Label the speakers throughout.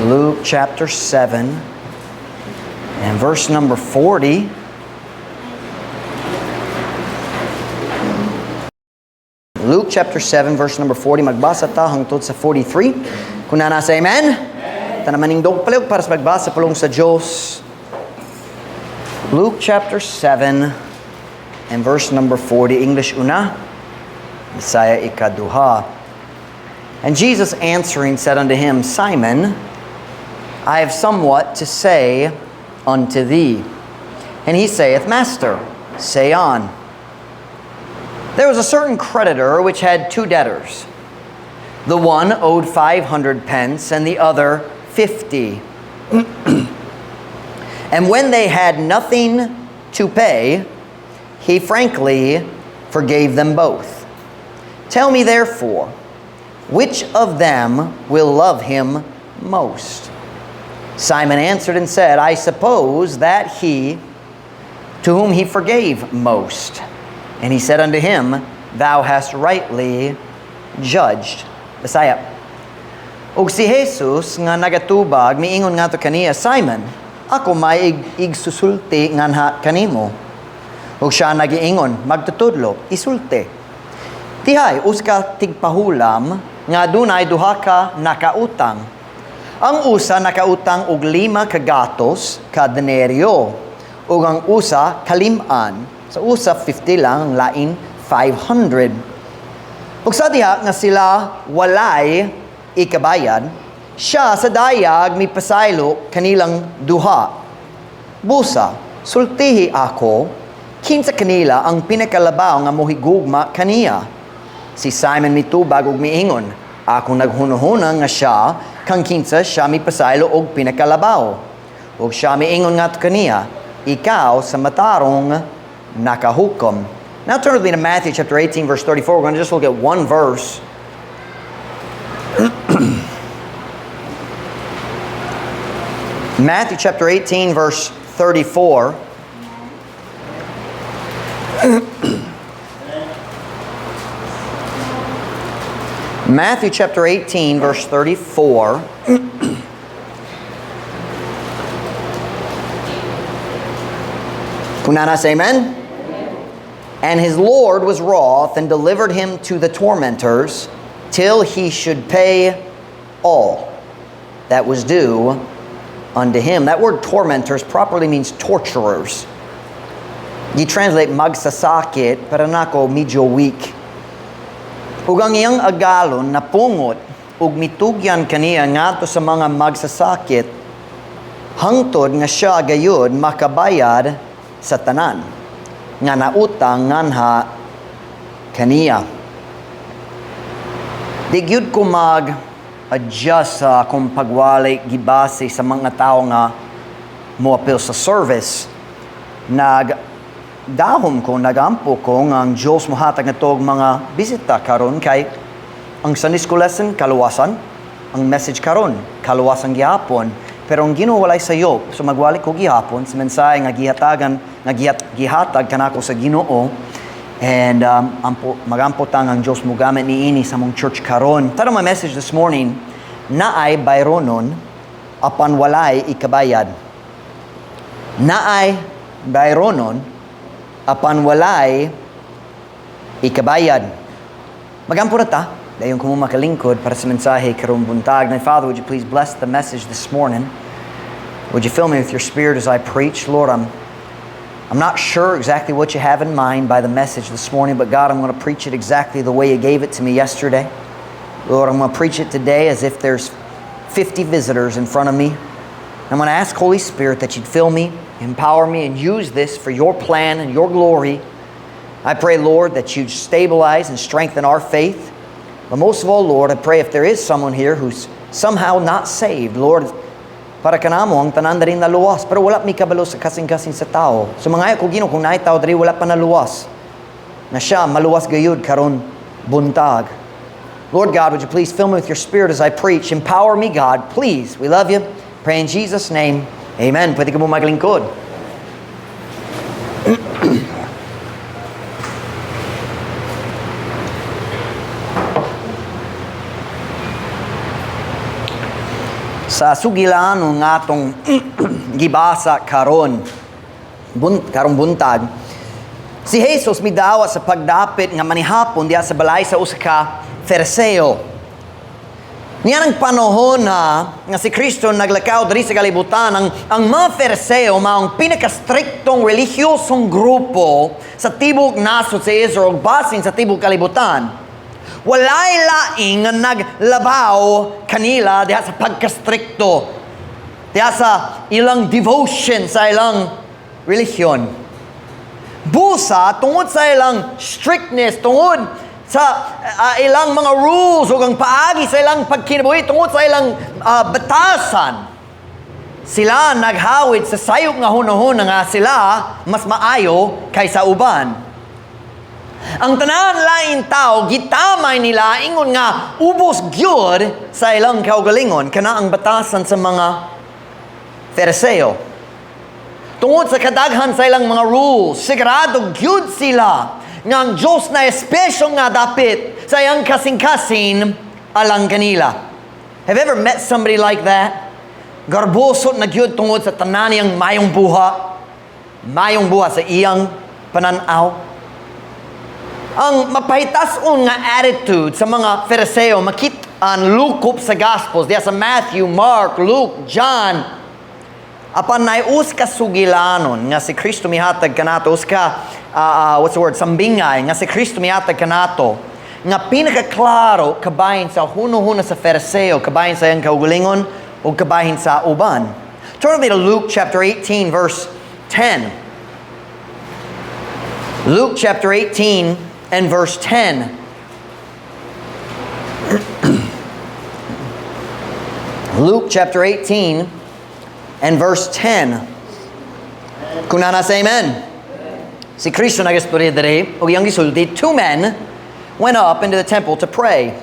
Speaker 1: Luke chapter 7 and verse number 40. Luke chapter 7 verse number 40, magbasa ta hangtod sa 43. Kung naa nasa, amen? Tanan manindog palihog para sa pagbasa pulong sa Diyos. Luke chapter 7 and verse number 40, English una, Bisaya ikaduha. And Jesus answering said unto him, "Simon, I have somewhat to say unto thee." And he saith, "Master, say on." There was a certain creditor which had two debtors. The one owed 500 pence, and the other 50. And when they had nothing to pay, he frankly forgave them both. Tell me therefore, which of them will love him most? Simon answered and said, "I suppose that he to whom he forgave most." And he said unto him, "Thou hast rightly judged." Bisaya. Ug si Jesus nga nagatubag miingon ngadto kaniya, "Simon, ako may igsusulti nganha kanimo." Ug siya nagiingon, "Magtutudlo, isulti." Tihay, usa ka tigpahulam nga dunay duha ka nakautang. Ang usa nakautang og 5 ka gatos ka denario ug ang usa kalim-an. Sa usa 50 lang, ang lain 500. Ug sa diha nga sila walay ikabayad, siya sa dayag mipasaylo kanilang duha. Busa, sultihi ako, kinsa kanila ang pinakalabaw nga mohigugma kaniya? Si Simon mitubag ug miingon, "Akong naghunuhuna nga siya kang kinsa siya mipasaylo og pinakalabaw." Ug siya miingon ngadto kaniya, "Ikaw sa matarong nakahukom." Now turn with me to Matthew chapter 18 verse 34. We're going to just look at one verse. Matthew chapter 18 verse 34. Matthew chapter 18 verse 34. Kung naa na, say amen. And his Lord was wroth and delivered him to the tormentors till he should pay all that was due unto him. That word "tormentors" properly means torturers. You translate magsasakit, pero nako medyo weak. Ug ang iyang agalon napungot ug mitugyan kaniya ngadto sa mga magsasakit hangtod nga siya gayud makabayad sa tanan nga nautang nganha kaniya. Di gyud ko mag adjust sa akong pagwali gibase sa mga tao nga moapil sa service. Nag dahom ko, nagampo ko nga ang Diyos mohatag na og mga bisita karon kay ang Sunday school lesson kaluwasan, ang message karon kaluwasan gihapon. Pero ang Ginoo walay sayop, so magwali ko gihapon sa mensahe nga gihatagan nga gihatag kanako sa Ginoo. And ampo, magampo tang ang Diyos mogamit niini sa among church karon. Title my message this morning, "Naay Bayronon apan Walay Ikabayad." Naay bayronon apan walay ikabayad. Magampo na ta. Dayon ko mo makalingkod para sa mensahe karong buntag. My Father, would you please bless the message this morning? Would you fill me with your Spirit as I preach? Lord, I'm not sure exactly what you have in mind by the message this morning, but God, I'm going to preach it exactly the way you gave it to me yesterday. Lord, I'm going to preach it today as if there's 50 visitors in front of me. I'm going to ask, Holy Spirit, that you'd fill me, empower me, and use this for your plan and your glory. I pray, Lord, that you'd stabilize and strengthen our faith. But most of all, Lord, I pray if there is someone here who's somehow not saved, Lord, para kanamo ang tanan diri naluwas, pero wala mi kabalo sa kasing-kasing sa tao. So mangayo ko, Ginoo, kung naay tao diri wala pa naluwas, na siya maluwas gayud karon buntag. Lord God, would you please fill me with your Spirit as I preach? Empower me, God, please. We love you. Pray in Jesus' name. Amen. Pwede ka mo maglingkod. Sa sugilanon nga atong gibasa karong buntag, si Jesus midawa sa pagdapit nga manihapon diha sa balay sa usa ka Fariseo. Niyanang panahon na nga si Kristo naglakaw diri sa kalibutan, ang mga Fariseo maong pinakastriktong relihiyosong grupo sa tibok nasod sa Israel, basin sa tibok kalibutan. Walay laing nga naglabaw kanila diha sa pagkastrikto, diha sa ilang devotion sa ilang relihiyon. Busa, tungod sa ilang strictness, tungod sa ilang mga rules o ang paagi sa ilang pagkinabuhi, tungod sa ilang batasan, sila naghawid sa sayop nga hunahuna nga sila mas maayo kaysa uban. Ang tanan lain tao, gitamay nila ingon nga ubos gyud sa ilang kaugalingon, kana ang batasan sa mga Fariseo. Tungod sa kadaghan sa ilang mga rules, sigurado gyud sila nga ang Diyos na espesyal nga dapit sa iyang kasing-kasing alang kanila. Have you ever met somebody like that? Garboso na gyud tungod sa tanan niyang mayong buha. Mayong buha sa iyang pananaw. Ang mapahitason nga attitude sa mga Fariseo makit-an lukop sa Gospels diya sa Matthew, Mark, Luke, John. Apan naay usa ka sugilanon nga si Kristo mihatag kanato, usa ka, what's the word, sambingay nga si Kristo mihatag kanato, nga pinakaklaro kabahin sa huno-huna sa Fariseo, kabahin sa iyang kaugalingon o kabahin sa uban. Turn with me to Luke chapter 18 verse 10. Luke chapter 18 and verse 10. Luke chapter 18 and verse 10. Kung naa na, say amen. Si Kristo nagistorya diri, ug iyang gisulti, "Two men went up into the temple to pray,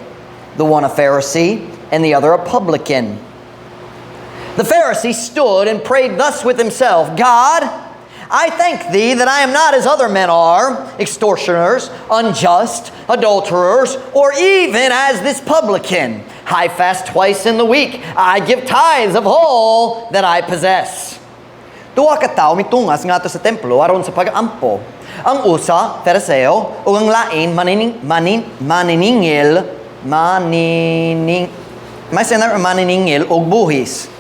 Speaker 1: the one a Pharisee and the other a publican. The Pharisee stood and prayed thus with himself, 'God, I thank thee that I am not as other men are, extortioners, unjust, adulterers, or even as this publican. I fast twice in the week. I give tithes of all that I possess.' Duha ka tawo mitungas ngadto sa templo aron sa pag-ampo. Ang usa, Fariseo, ug ang lain manining, manin, maniningil, manining, am I saying that right? Maniningil og buhis.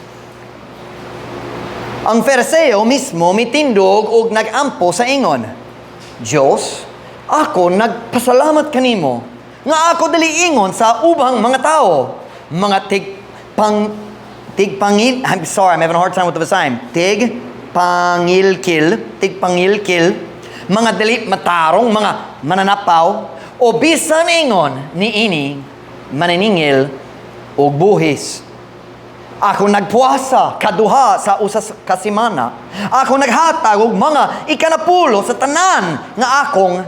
Speaker 1: Ang Fariseo mismo mitindog og nag-ampo sa ingon, 'Diyos, ako nagpasalamat kanimo nga ako dili ingon sa ubang mga tao, mga tigpangil," I'm sorry, I'm having a hard time with the Visayan. Tig pangilkil, tigpangilkil, mga dili matarong, mga mananapaw, o bisan ingon ni ini maniningil og buhis. Ako nagpuasa kaduha sa usa ka semana. Ako naghatag og mga ikanapulo sa tanan nga akong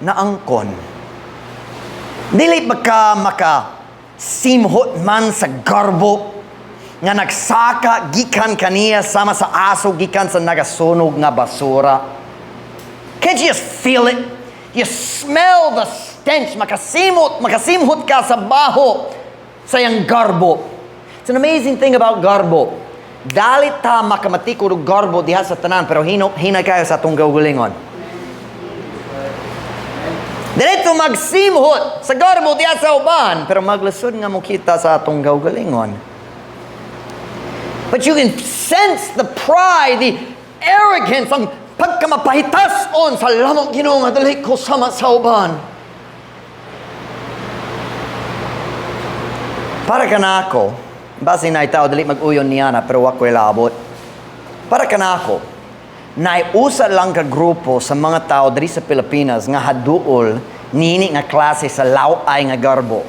Speaker 1: naangkon.'" Dili ba ka maka simhot man sa garbo nga nagsaka gikan kaniya sama sa aso gikan sa nagasunog nga basura? Can't you just feel it? You smell the stench. Makasimhot ka sa baho sa iyang garbo. It's an amazing thing about garbo. Dali ta makamatikod og garbo diha sa tanan, pero hinay kayo sa atong kaugalingon. Diretso magsimhot sa garbo diha sa uban, pero maglisod nga mokita sa atong kaugalingon. But you can sense the pride, the arrogance, ang pagkamapahitason sa lamang Ginoo nga dili ko sama sa uban. Para kanako, base na tao dili mag-uyon niya na pero wa ko'y labot. Para kanako, naiusa lang ka grupo sa mga tao diri sa Pilipinas nga haduol nini nga klase sa laway nga garbo.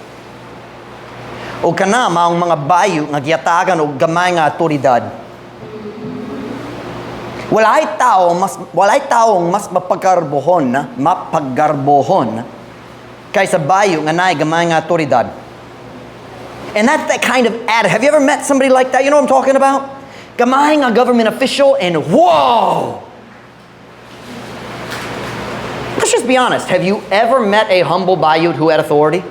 Speaker 1: O kana maong mga bayo nga giyatagan og gamay nga otoridad. Walay taong mas mapaggarbohon kaysa bayo nga naay gamay nga otoridad. And that's that kind of attitude. Have you ever met somebody like that? You know what I'm talking about? Gamay nga government official and whoa! Let's just be honest. Have you ever met a humble bayot who had authority?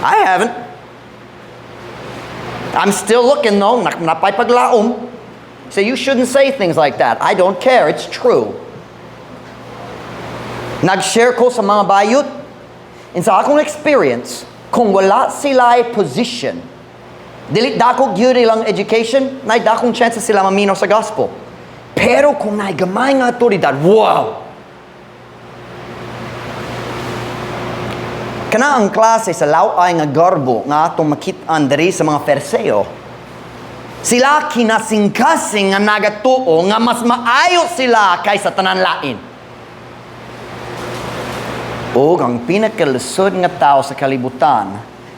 Speaker 1: I haven't. I'm still looking though, napay paglaom. So you shouldn't say things like that. I don't care, it's true. Nag-share ko sa mga bayot. And sa akong experience, kung wala sila position, dili dako gyud ilang education, nay dakong chance sila maminaw sa gospel. Pero kung naay gamay nga autoridad, wow! Kana ang klase sa law-ay nga garbo nga atong makit-an diri sa mga Feriseo. Sila kinasingkasing nga nagatuo nga mas maayo sila kaysa tanan lain. Ug ang pinakalisod nga tao sa kalibutan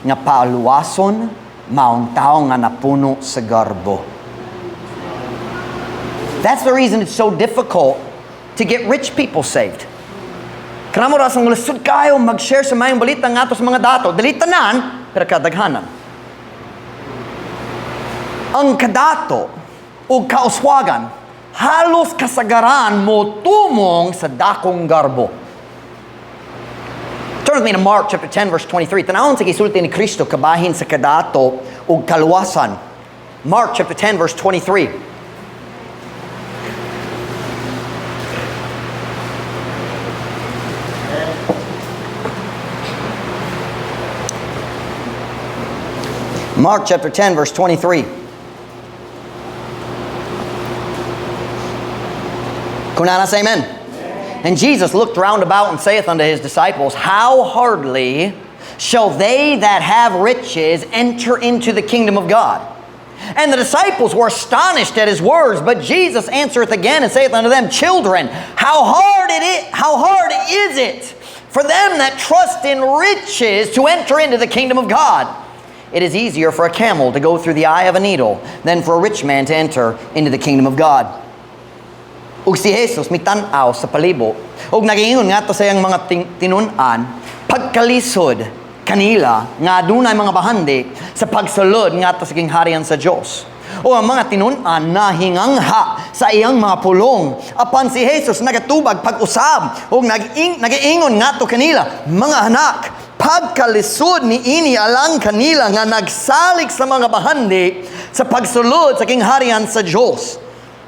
Speaker 1: nga paluwason maong tao nga napuno sa garbo. That's the reason it's so difficult to get rich people saved. Kana mo rasong lisod kayo mag-share sa maayong balita ngadto sa mga dato. Dili tanan, pero kadaghanan. Ang kadato o kauswagan, halos kasagaran mo tumong sa dakong garbo. Turn with me to Mark chapter 10 verse 23. Tanawon sa gisulti ni Kristo kabahin sa kadato ug kaluwasan. Mark chapter 10 verse 23. Mark chapter 10 verse 23. Kung naa, say amen. And Jesus looked round about and saith unto his disciples, "How hardly shall they that have riches enter into the kingdom of God." And the disciples were astonished at his words, but Jesus answereth again and saith unto them, "Children, how hard is it for them that trust in riches to enter into the kingdom of God? It is easier for a camel to go through the eye of a needle than for a rich man to enter into the kingdom of God." Ug si Jesus mitan-aw sa palibo ug nagiingon ngadto sa iyang mga tinun-an, pagkalisod kanila nga adunay mga bahandi sa pagsulod ngadto sa gingharian sa Dios. O ang mga tinun-an nahingangha sa iyang mga pulong. Apan si Jesus nagatubag pag-usab ug nagiingon ngadto kanila, "Mga anak, pagkalisod niini alang kanila nga nagsalig sa mga bahandi sa pagsulod sa gingharian sa Dios.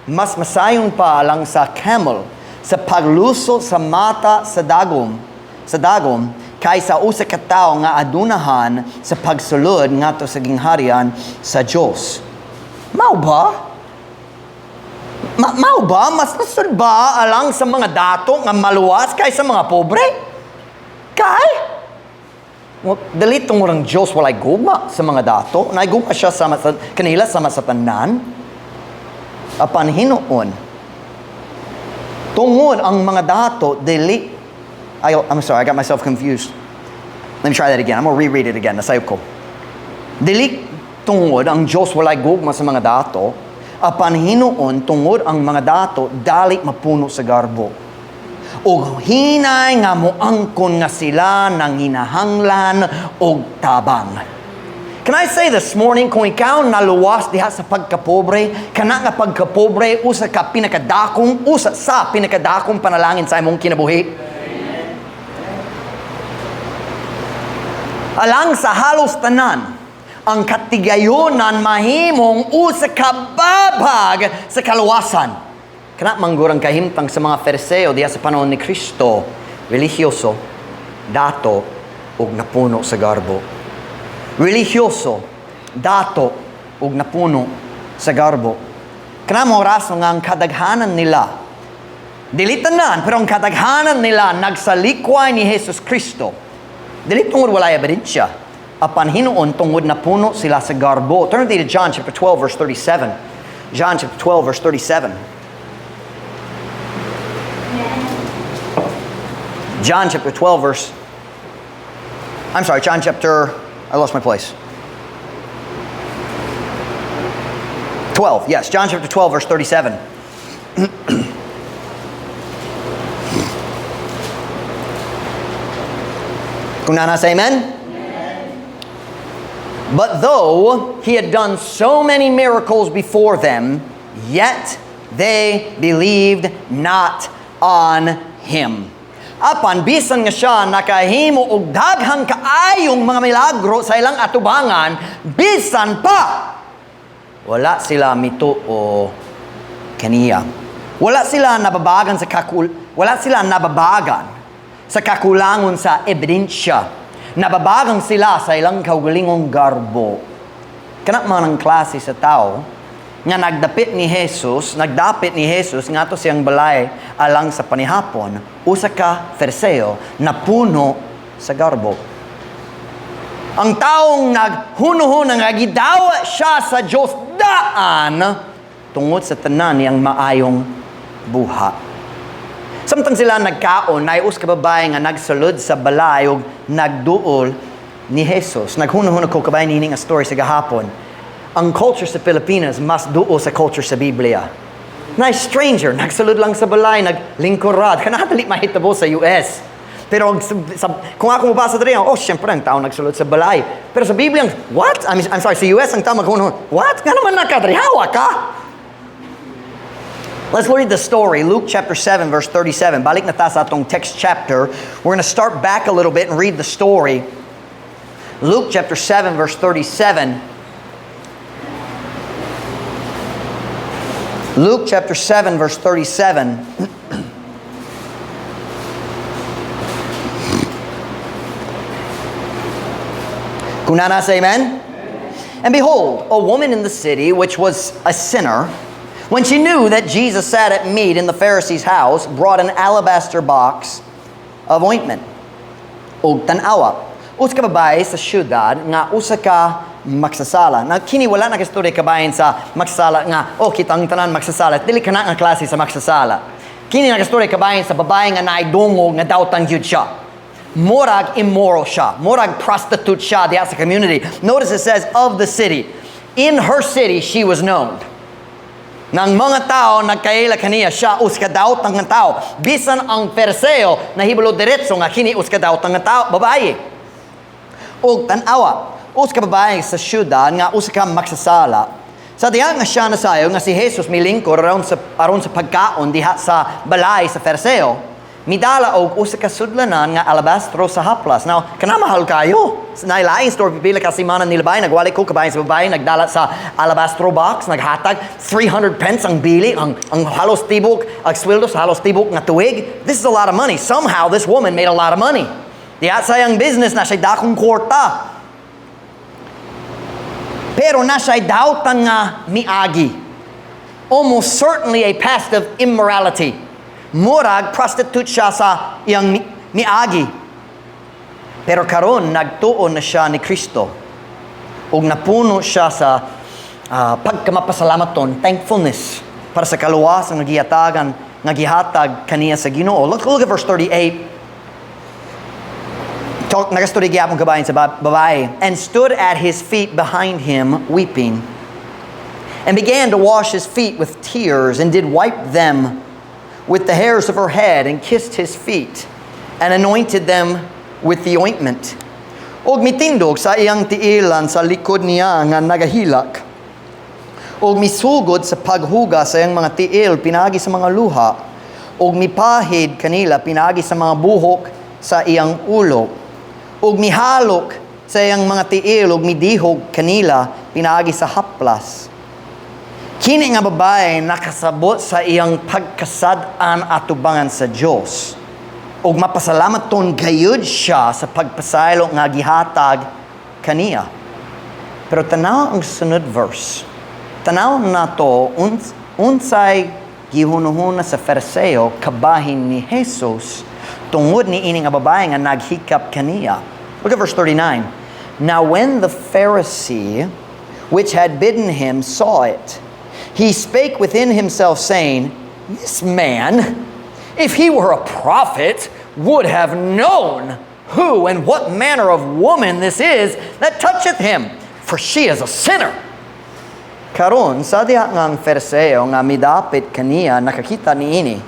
Speaker 1: Mas masayon pa lang sa camel sa paglusot sa mata sa dagom kaysa usa ka tawo nga adunahan sa pagsulod ngadto sa gingharian sa Dios." Mao ba? Mao ba? Mas lisod ba alang sa mga dato nga maluwas kaysa mga pobre? Kay? Well, dili tungod ang Diyos walay gugma sa mga dato. Naigugma siya sa kanila sama sa tanan. Apan hinuon, tungod ang mga dato, dili, I'm sorry, I got myself confused. Let me try that again. I'm gonna reread it again. Nasayop ko. Dili tungod ang Diyos walay gugma sa mga dato, apan hinuon tungod ang mga dato dali mapuno sa garbo. Og hinay nga moangkon nga sila nanginahanglan og tabang. Can I say this morning, kung ikaw naluwas diha sa pagkapobre, kana nga pagkapobre, usa sa pinakadakong panalangin sa imong kinabuhi. Alang sa halos tanan, ang katigayonan mahimong usa ka babag sa kaluwasan. Kana manggurang kahimtang sa mga Feriseo diha sa panahon ni Kristo, religyoso, dato ug napuno sa garbo. Religyoso, dato ug napuno sa garbo. Kana mo rason nga ang kadaghanan nila, dili tanan, pero ang kadaghanan nila nagsalikway ni Jesus Kristo. Dili tungod walay ebidensya, apan hinuon tungod napuno sila sa garbo. Turn with me to John chapter 12 verse 37. John chapter 12 verse 37. John chapter 12 verse, I'm sorry, John chapter, I lost my place. 12, yes, John chapter 12 verse 37. Kung naa, say amen? But though he had done so many miracles before them, yet they believed not on him. Apan bisan nga siya nakahimo og daghang kaayong mga milagro sa ilang atubangan, bisan pa Wala sila mituo kaniya. Wala sila nababagan sa kakulangon sa ebidensya. Nababagan sila sa ilang kaugalingong garbo. Kana man ang klase sa tao nga nagdapit ni Jesus ngadto siyang balay alang sa panihapon, usa ka Fariseo na puno sa garbo. Ang taong naghunuhuna nga gidawa siya sa Diyos daan tungod sa tanan niyang maayong buhat. Samtang sila nagkaon, naay usa ka babae nga nagsulod sa balay ug nagduol ni Jesus. Naghunuhuna ko kabahin niini nga story sa gahapon. Ang culture sa Pilipinas mas duol sa culture sa Biblia. Na stranger, nagsulod lang sa balay, naglingkurad. Kana dili mahitabo sa US. Pero ang, sa, kung ako mabasa diri, oh, syempre, ang tao nagsulod sa balay. Pero sa Biblia, what? I mean, I'm sorry, sa US, ang tao maghunuhuna, what? Ngano man naa ka diri, hawa ka? Let's read the story, Luke chapter 7, verse 37. Balik na ta sa atong text chapter. We're going to start back a little bit and read the story. Luke chapter 7, verse 37. Luke chapter 7, verse 37. Kung naa na, say amen. And behold, a woman in the city, which was a sinner, when she knew that Jesus sat at meat in the Pharisee's house, brought an alabaster box of ointment. Og tan-awa, usa ka babae sa syudad nga usa ka magsasala. Na kini wala na kastorya kabahin sa magsasala nga, oh, kitang tanan magsasala. Dili kana nga klase sa magsasala. Kini nakastorya kabahin sa babae nga naay dungog nga dawtan gyud siya. Murag immoral siya. Murag prostitute siya diha sa community. Notice it says, of the city. In her city, she was known. Nang mga tao nagkaila kaniya, siya usa ka dawtan nga tao. Bisan ang Fariseo nahibalo diretso nga kini usa ka dawtan nga tao, babae. Og tan-awa, usa ka babae sa syudad nga usa ka magsasala. Sa diha nga siya nasayo nga si Jesus milingkor aron sa pagkaon diha sa balay sa Fariseo, midala og usa ka sudlanan nga alabastro sa haplas. Now, kana mahal kayo. Nailaing story pipila ka semana nilabay, nagwali ko kabahin sa babae, nagdala sa alabastro box, naghatag 300 pence ang bili, ang halos tibok, ang sweldo sa halos tibok nga tuig. This is a lot of money. Somehow this woman made a lot of money. Diha sa iyang business naa siya dakong kwarta. Pero naa siya'y dawtan nga miagi. Almost certainly a past of immorality. Murag prostitute siya sa iyang miagi. Pero karon nagtuo na siya ni Kristo. Ug napuno siya sa pagkamapasalamaton, thankfulness, para sa kaluwasan nga gihatagan, nga gihatag kaniya sa Ginoo. Look at verse 38. Talk, nagastorya gyapon kabahin sa babae. And stood at his feet behind him, weeping. And began to wash his feet with tears, and did wipe them with the hairs of her head, and kissed his feet, and anointed them with the ointment. Og mitindog sa iyang tiilan sa likod niya nga nagahilak. Og misugod sa paghugas sa iyang mga tiil pinagi sa mga luha. Og mipahid kanila pinagi sa mga buhok sa iyang ulo. Og mihalok sa iyang mga tiil og midihog kanila pinagi sa haplas. Kini nga babae nakasabot sa iyang pagkasad-an atubangan sa Dios. Og mapasalamaton gayud siya sa pagpasaylo nga gihatag kaniya. Pero tanaw ang sunod verse. Tanaw nato unsay gihunuhuna sa Fariseo kabahin ni Jesus tungod ni ini nga babae nga naghikap kaniya. Look at verse 39. Now when the Pharisee which had bidden him saw it, he spake within himself, saying, "This man, if he were a prophet, would have known who and what manner of woman this is that toucheth him, for she is a sinner." Karon, sa diha nga ang Fariseo nga midapit kaniya nakakita niini,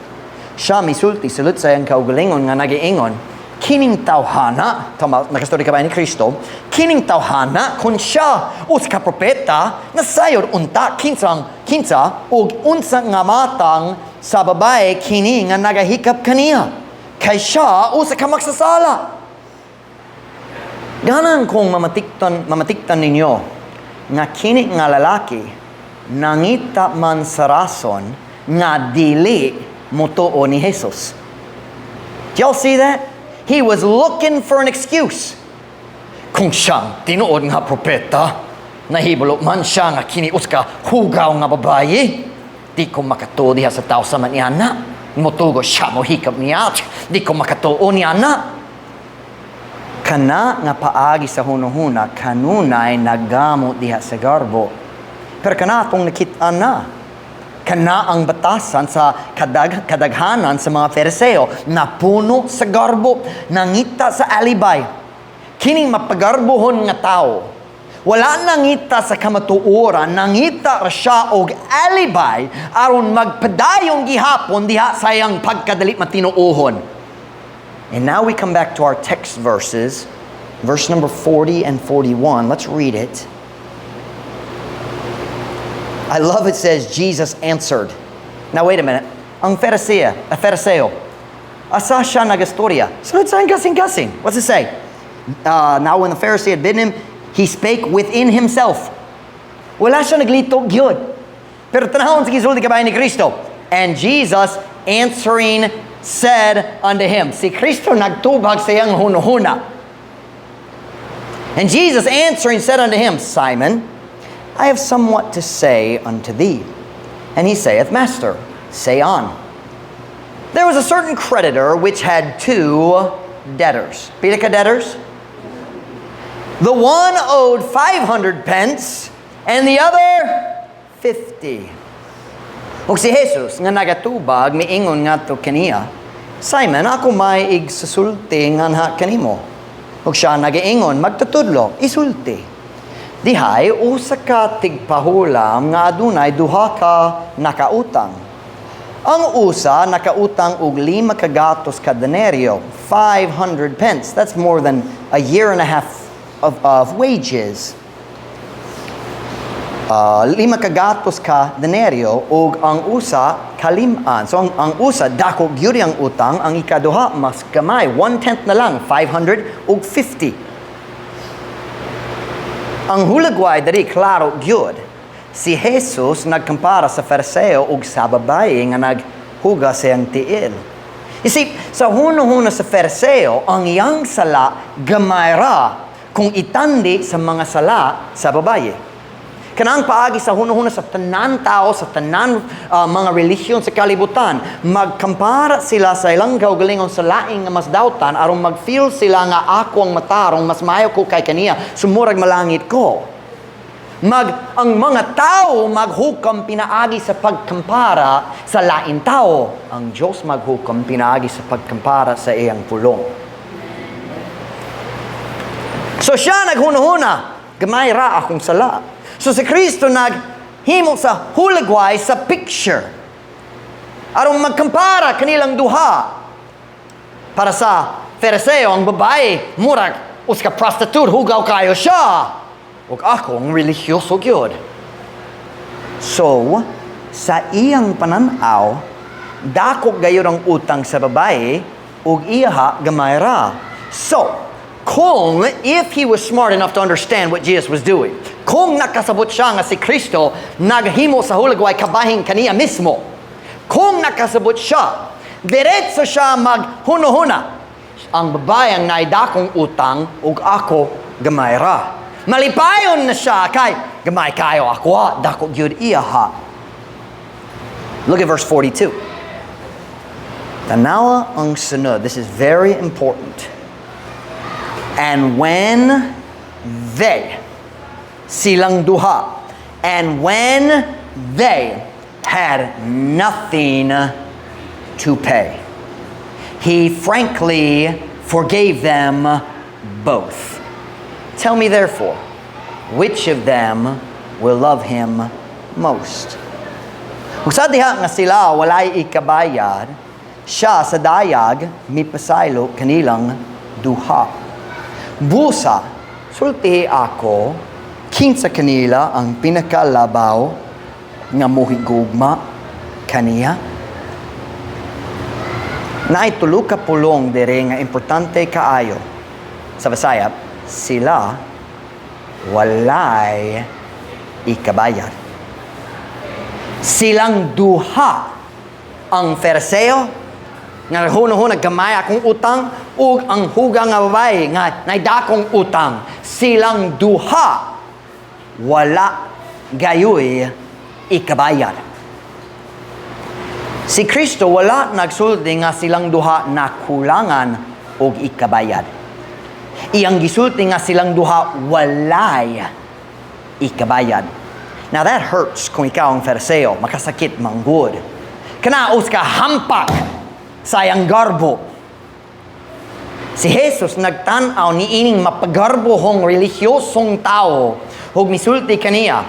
Speaker 1: siya misulti sulod sa iyang kaugalingon nga nagiingon, "Kining tawhana," tama, nakastorya kabahin ni Kristo, "kining tawhana, kung siya usa ka propeta, nasayod unta kinsang kinsa ug unsa nga matang sa babae kini nga nagahikap kaniya. Kay siya usa ka magsasala." Ganahan kong mamatikdan ninyo nga kini nga lalaki Nangita man sa rason nga dili motuo ni Jesus. Do y'all see that? He was looking for an excuse. Kung siyang tinuod nga propeta, nahibalo man siya nga kini usa ka hugaw nga babaye. Di ko makatuo diha sa tao sama niya na. Motugo siya, mohikap niya. Di ko makatuo niya na. Kana nga paagi sa hunuhuna, kanunay nagamo diha sa garbo. Pero kana akong nakita na. Kana ang batasan sa kadaghanan sa mga Fariseo, napuno sa garbo, nangita sa alibay. Kining mapagarbohon nga tao, wala nangita sa kamatuoran, nangita ra siya og alibay aron magpadayon gihapon diha sa iyang pagkadali matinuohon. And now we come back to our text verses, verse number 40 and 41. Let's read it. I love it says Jesus answered. Now wait a minute. Ang Pharisee, a Phariseo, asa siya nagastorya? Sulod sa kasing-kasing. What's it say? Now when the Pharisee had bidden him, he spake within himself. Wala siya naglitog gyud. Pero tanawon sa gisulti kabahin ni Kristo. And Jesus answering said unto him. Si Kristo nagtubag sa iyang hunuhuna. And Jesus answering said unto him, "Simon, I have somewhat to say unto thee." And he saith, "Master, say on." There was a certain creditor which had two debtors. Pila ka debtors? The one owed 500 pence and the other 50. Ug si Jesus nga nagatubag miingon ngadto kaniya, "Simon, ako may igsusulti nganha kanimo." Ug siya nagaingon, "Magtutudlo, isulti." Dihay usa ka tigpahulam nga adunay duha ka nakautang. Ang usa nakautang og 500 ka denaryo, 500 pence. That's more than a year and a half of wages. 500 ka denaryo ug ang usa kalim-an. So ang usa dako gyud ang utang, ang ikaduha mas gamay, one-tenth na lang, 500 ug 50. Ang hulagway diri klaro gyud. Si Jesus nagkumpara sa Fariseo ug sa babaye nga naghugas sa iyang tiil. You see, sa huno-huno sa Fariseo, ang iyang sala gamay ra kung itandi sa mga sala sa babaye. Kanang paagi sa huno-huno sa tanan tao, sa tanan mga relihiyon sa kalibutan, magkampara sila sa ilang kaugalingon sa laing nga mas dautan aron mag-feel sila nga ako ang matarong, mas maayo ko kay kaniya, so murag malangit ko. Ang mga tao maghukam pinaagi sa pagkampara sa lain tao. Ang Diyos maghukam pinaagi sa pagkampara sa iyang pulong. So siya naghunuhuna, gamay ra akong sala. So si Kristo naghimo sa hulagway sa picture aron magkampara kanilang duha. Para sa Fariseo, ang babae, murag usa ka prostitute, hugaw kayo siya. Ug ako ang religyoso gyud. So, sa iyang pananaw, dako gayud ang utang sa babae ug iyaha gamay ra. So, kung if he was smart enough to understand what Jesus was doing, kung nakasabot siya nga si Kristo naghimo sa hulagway kabahin kaniya mismo, kung nakasabot siya, diretso siya maghunuhuna. Ang babae ang naidakong utang ug ako gamay ra. Malipayon na siya kay gamay kayo ako ha, dako gyud iya ha. Look at verse 42. Tanawa ang sunod. This is very important. And when they, silang duha, and when they had nothing to pay, he frankly forgave them both. Tell me therefore, which of them will love him most? Ug sa diha nga sila walay ikabayad, siya sa dayag mipasaylo kanilang duha. Busa, sultihi ako, kinsa kanila ang pinakalabaw nga mohigugma kaniya? Naay tulo ka pulong diri nga importante kaayo. Sa Bisaya, sila walay ikabayad. Silang duha, ang Fariseo nga huno-huno gamay akong utang ug ang hugang nga babae nga naidakong utang, silang duha wala gayoy ikabayad. Si Kristo wala nagsulti nga silang duha nakulangan og ikabayad. Iyang gisulti nga silang duha walay ikabayad. Now that hurts kung ikaw ang Fariseo, makasakit manggod. Kana usa ka hampak sa iyang garbo. Si Jesus nagtan-aw ni ining mapagarbohong relihiyosong tao ug misulti kaniya,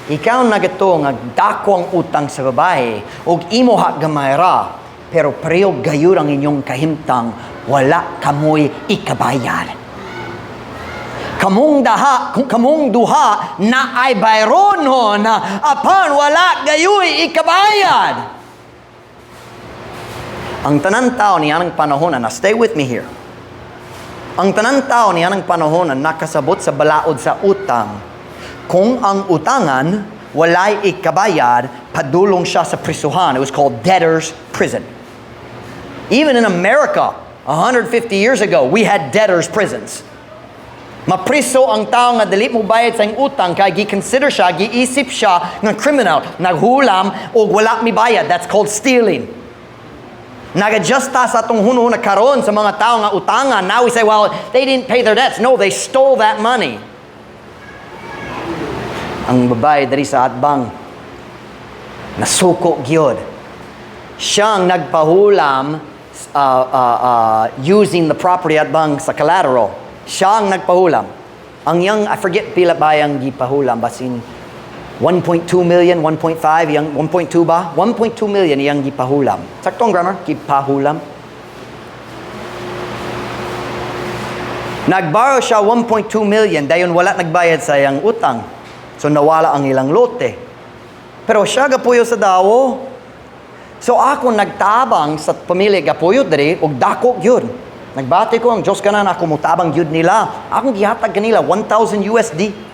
Speaker 1: "Ikaw nagato nga dako ang utang sa babae ug imo ha gamay ra, pero pareho gayud ang inyong kahimtang, wala kamoy ikabayad. Kamong daha, kung kamong duha naay bayronon apan wala gayoy ikabayad." Ang tanan tao niya ng panahon na, stay with me here. Ang tanan tao niya ng panahon na nakasabot sa balaod sa utang. Kung ang utangan walay ikabayad, padulong siya sa prisuhan. It was called debtor's prison. Even in America, 150 years ago, we had debtor's prisons. Mapriso ang tao nga dili mo bayad sa iyang utang kay gi-consider siya, giisip siya nga criminal, naghulam o wala mi bayad. That's called stealing. Nag-adjust ta sa atong hunahuna karon sa mga tao nga utangan. Now we say, "Well, they didn't pay their debts." No, they stole that money. Ang babae diri sa atbang, nasuko gyud. Siyang nagpahulam using the property atbang sa collateral. Siya ang nagpahulam. Ang yang, I forget pila ba yung gipahulam, basin 1.2 million, 1.5, yung 1.2 ba? 1.2 million iyang gipahulam. Sakto ang grammar? Gipahulam. Nagborrow siya 1.2 million, dayon wala nagbayad sa iyang utang. So nawala ang ilang lote. Pero siya gapuyo sa Dawo. So ako nagtabang sa pamilya gapuyo diri og dako gyud. Nagbati ko ang Diyos kanan ako mutabang gyud nila. Akong gihatag kanila 1,000 USD.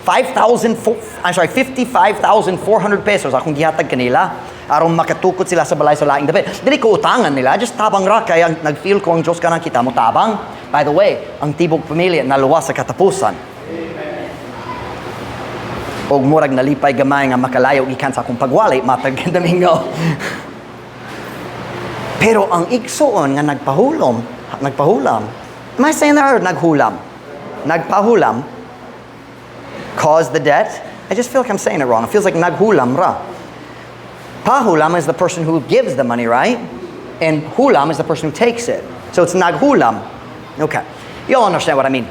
Speaker 1: 5,000, I'm sorry, 55,400 pesos akong gihatag kanila aron makatukod sila sa balay sa laing dapit. Dili ko utangan nila, just tabang ra kaya nag-feel ko ang Diyos kanang kita mo tabang. By the way, ang tibok pamilya naluwas sa katapusan. Og murag nalipay gamay nga makalayo gikan sa akong pagwali matag Domingo. Pero ang igsuon nga nagpahulom, nagpahulam. Am I saying that or naghulam? Nagpahulam caused the debt. I just feel like I'm saying it wrong. It feels like naghulam ra. Pahulam is the person who gives the money, right? And hulam is the person who takes it. So it's naghulam. Okay. You all understand what I mean.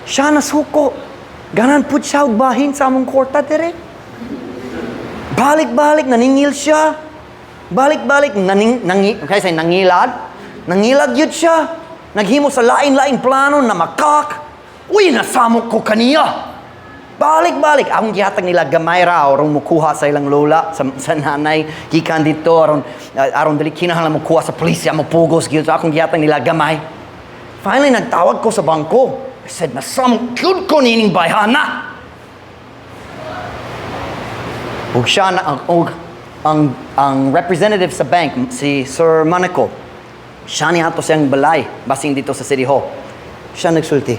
Speaker 1: Siya nasuko. Ganan pud siya og bahin sa among kwarta dire. Balik-balik, naningil siya. Balik-balik, naning, nangi, okay, say nangilad. Nangilad yun siya. Naghimo sa lain-laing plano na makak. Uy, nasamok ko kaniya. Balik-balik. Akong gihatag nila gamay ra aron mukuha sa ilang lola, sa nanay, gikan dito aron dili kinahanglan mukuha sa pulisya, mupugos gyud. So akong gihatag nila gamay. Finally nagtawag ko sa bangko. I said, "Nasamok gyud ko nining bayhana." Ug siya na ang ug ang representative sa bank, si Sir Monaco. Siya ni ato siyang balay basing dito sa City Hall. Siya nagsulti,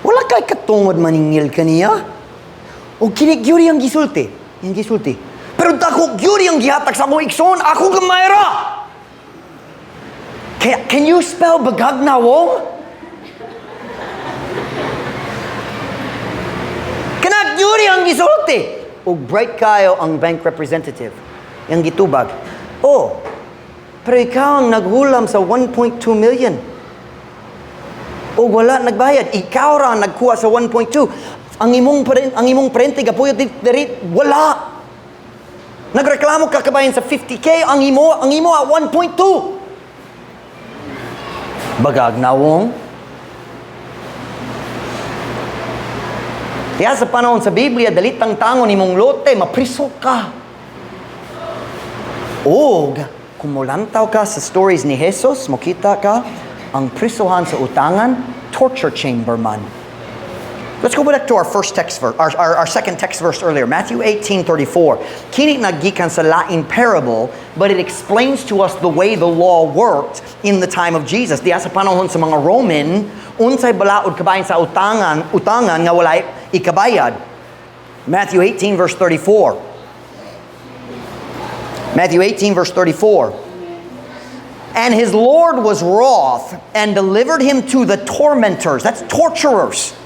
Speaker 1: "Wala kay katungod maningil kaniya." O kini gyud ang gisulti. Yang gisulti, "Pero dako gyud ang gihatag sa akong igsoon, ako gamay ra." Can you spell bagag nawong? Kana gyud ang gisulti. Ug bright kayo ang bank representative. Yang gitubag, "Oh, pero ikaw ang naghulam sa 1.2 million. O wala nagbayad. Ikaw ra ang nagkuha sa 1.2. Ang imong parente gapuyo diri wala. Nagreklamo ka kabayan sa 50K, ang imo at 1.2." Bagag nawong. Kaya sa panahon sa Biblia, dalit ang tangon imong lote, mapriso ka. Og kung mulantaw ka sa stories ni Jesus, mokita ka, ang prisuhan sa utangan, torture chamber man. Let's go back to our first text verse, our second text verse earlier, Matthew 18:34. Kini nagikan sa lain parable, but it explains to us the way the law worked in the time of Jesus. Diya sa panahon sa mga Roman, unsay balaod kabahin sa utangan nga walay ikabayad. Matthew 18 verse 34. Matthew 18 verse 34. "And his Lord was wroth and delivered him to the tormentors." That's torturers.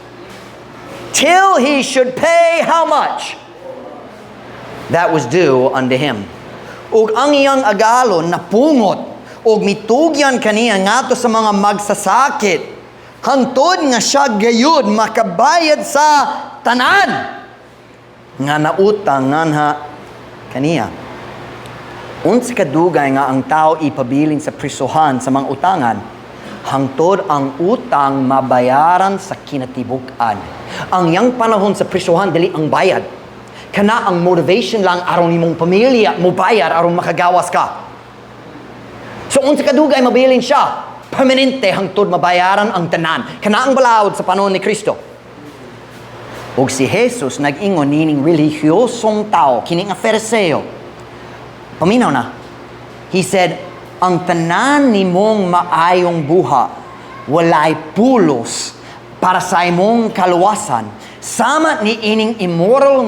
Speaker 1: "Till he should pay" how much? "That was due unto him." "Ug ang iyang agalon napungot ug mitugyan kaniya ngadto sa mga magsasakit hangtod nga siya gayud makabayad sa tanan nga nautang nganha kaniya." Unsa kadugay nga ang tao ipabilin sa prisuhan sa mga utangan? Hangtod ang utang mabayaran sa kinatibuk-an. Ang iyang panahon sa prisuhan, dili ang bayad. Kana ang motivation lang aron imong pamilya mo bayad aron makagawas ka. So unsa kadugay mabilin siya? Permanente, hangtod mabayaran ang tanan. Kana ang balaod sa panahon ni Kristo. Ug si Jesus nag-ingon nining relihiyosong tao, kini nga Fariseo. Paminaw na. He said, "Ang tanan nimong maayong buhat walay pulos para sa imong kaluwasan. Sama ni ining immoral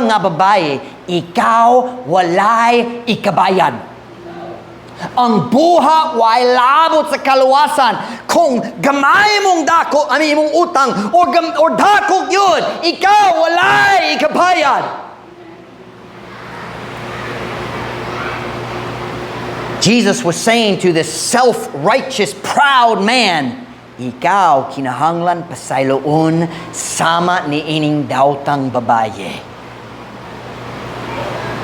Speaker 1: nga babae, ikaw walay ikabayad." Ang buhat way labot sa kaluwasan. Kung gamay mong dako, ano imong utang, or dako yun, ikaw walay ikabayad. Jesus was saying to this self-righteous, proud man, "Ikaw kinahanglan pasayloon sama ni ining daotang babaye."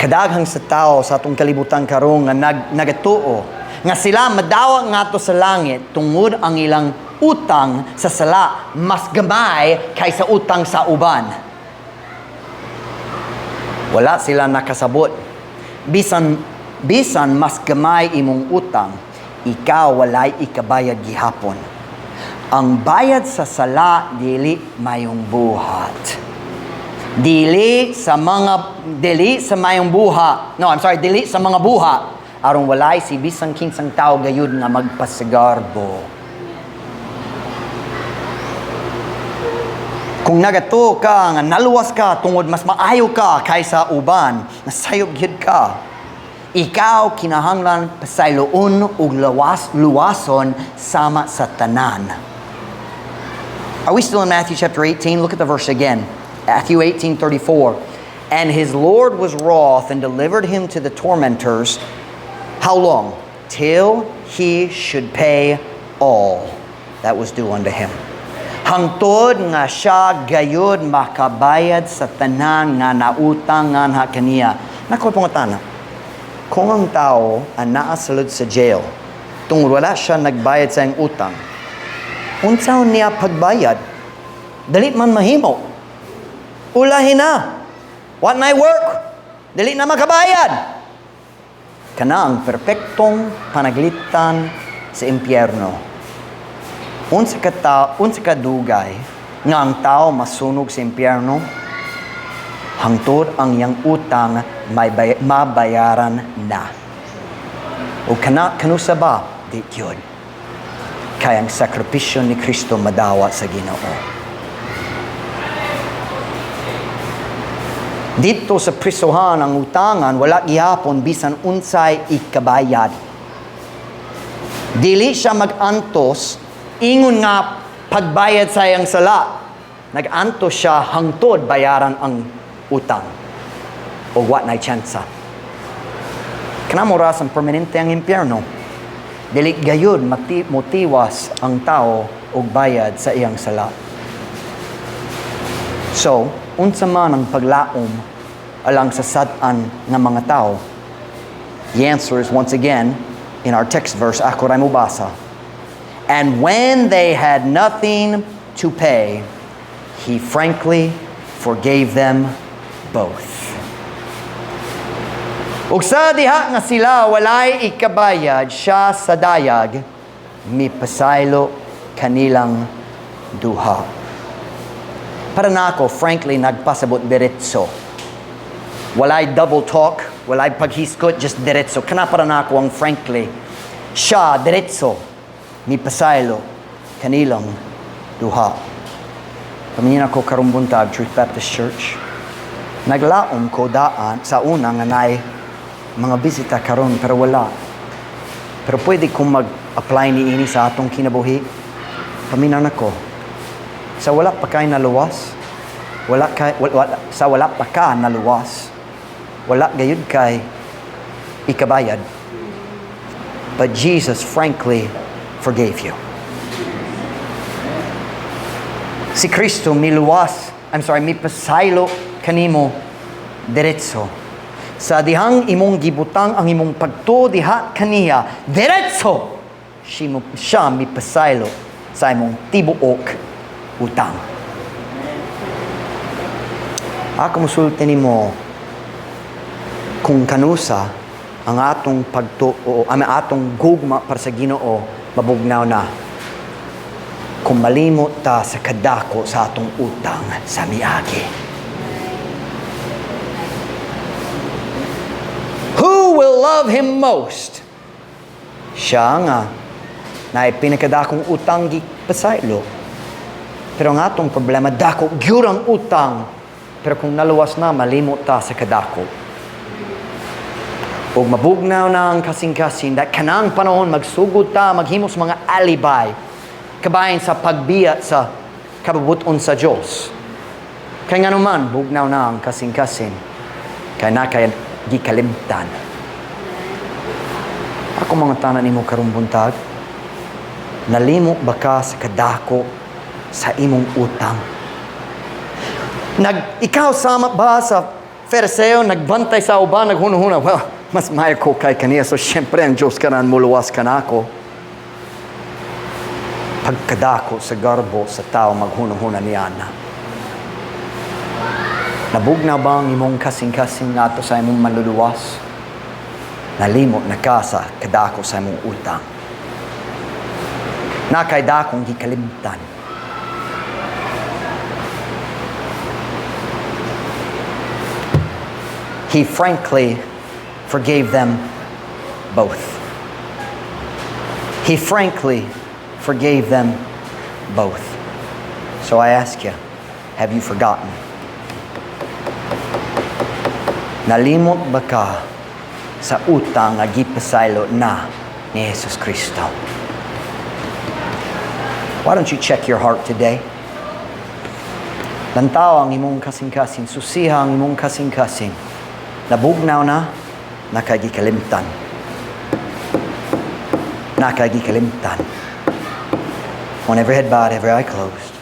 Speaker 1: Kadaghang sa tao sa atong kalibutan karon nga nagatuo nga sila madawa ngadto sa langit tungod ang ilang utang sa sala mas gamay kaysa utang sa uban. Wala sila nakasabot. Bisan mas gamay imong utang, ikaw walay ikabayad gihapon. Ang bayad sa sala dili mayong buhat. Dili sa mayong buhat. No, I'm sorry, dili sa mga buhat aron walay si bisan kinsang tao gayud nga magpasigarbo. Kung nagatuo ka nga naluwas ka tungod mas maayo ka kaysa uban, nasayop gyud ka. Ikaw kinahanglan pasayloon og luwason sama sa tanan. Are we still in Matthew chapter 18? Look at the verse again. Matthew 18:34. "And his Lord was wroth and delivered him to the tormentors." How long? "Till he should pay all that was due unto him." Hangtod nga siya gayud makabayad sa tanan nga nautang nganha kaniya. Nakoy pangutana. Kung ang tao ang naa sulod sa jail, tungod wala siya nagbayad sa iyang utang, unsaon niya pagbayad? Dili man mahimo. Ulahin na. What na work? Dili na makabayad. Kana ang perpektong panaglitan sa impyerno. Unsa ka dugay nga ang tao masunog sa impyerno? Hangtod ang iyang utang may mabayaran na. O kana kanusa ba? Di yun. Kay ang sakripisyo ni Kristo madawat sa Ginoo. Dito sa prisuhan ang utangan, wala gihapon bisan unsay ikabayad. Dili siya mag-antos ingon nga pagbayad sa iyang sala. Nag-antos siya hangtod bayaran ang utang. O wa na'y tsansa. Kana mo ang permanente ang impyerno. Dili gayud motiwas ang tao og bayad sa iyang sala. So, unsa man ang paglaom alang sa sad-an nga mga tao? The answer is once again in our text verse, ako ray mobasa. "And when they had nothing to pay, he frankly forgave them both." Ug sa diha nga sila walay ikabayad, siya sa dayag mipasaylo kanilang duha. Para nako, frankly, nagpasabot diretso. Walay double talk, walay paghisgot, just diretso. Kana para nako ang frankly. Siya, diretso, mipasaylo kanilang duha. Paminaw ko karong buntag, Truth Baptist Church. Naglaom ko daan sa una nga naay mga bisita karon, pero wala. Pero pwede kong mag-apply ni ini sa atong kinabuhi. Paminaw nako. Sa wala pa kay naluwas, wala kay wala, sa wala pa ka naluwas, wala gayud kay ikabayad. But Jesus frankly forgave you. Si Kristo miluwas, I'm sorry, mipasaylo kanimo diretso. Sa dihang imong gibutang ang imong pagtuo diha kaniya, diretso siya mipasaylo sa imong tibuok utang. Ako musulti nimo kung kanusa ang atong pagtuo, ang atong gugma para sa Ginoo mabugnaw na kung malimot ta sa kadako sa atong utang sa miagi. Who will love him most? Siya nga na pinakadakong utang gipasaylo. Pero ang atong problema, dako gyud ang utang. Pero kung naluwas na, malimot ta sa kadako. Ug mabugnaw na ang kasing-kasing, that kanang panahon magsugod ta, maghimo sa mga alibay, kabahin sa pagbiya sa kabubuton sa Diyos. Kay nga naman, bugnaw na ang kasing-kasing, kay na kay gikalimtan. Ako mga tanan nimo karong buntag, nalimot ba ka sa kadako sa imong utang? Ikaw sama ba sa Fariseo, nagbantay sa uban, naghunahuna, "Well, mas maayo ko kay kaniya, so syempre ang Diyos kanan muluwas kanako." Pagkadako sa garbo sa tao maghunahuna niya na. Nabugnaw ba ang imong kasing-kasing nato sa imong manluluwas? Nalimot na ka sa kadako sa imong utang. Nakay dakong gikalimtan. He frankly forgave them both. He frankly forgave them both. So I ask you, have you forgotten? Nalimot ba ka sa utang nga gipasaylo na ni Jesus Kristo? Why don't you check your heart today? Lantaw ang imong kasing-kasing, susiha ang imong kasing-kasing. Nabugnaw na, nakagikalimtan. Nakagikalimtan. On every head bowed, every eye closed.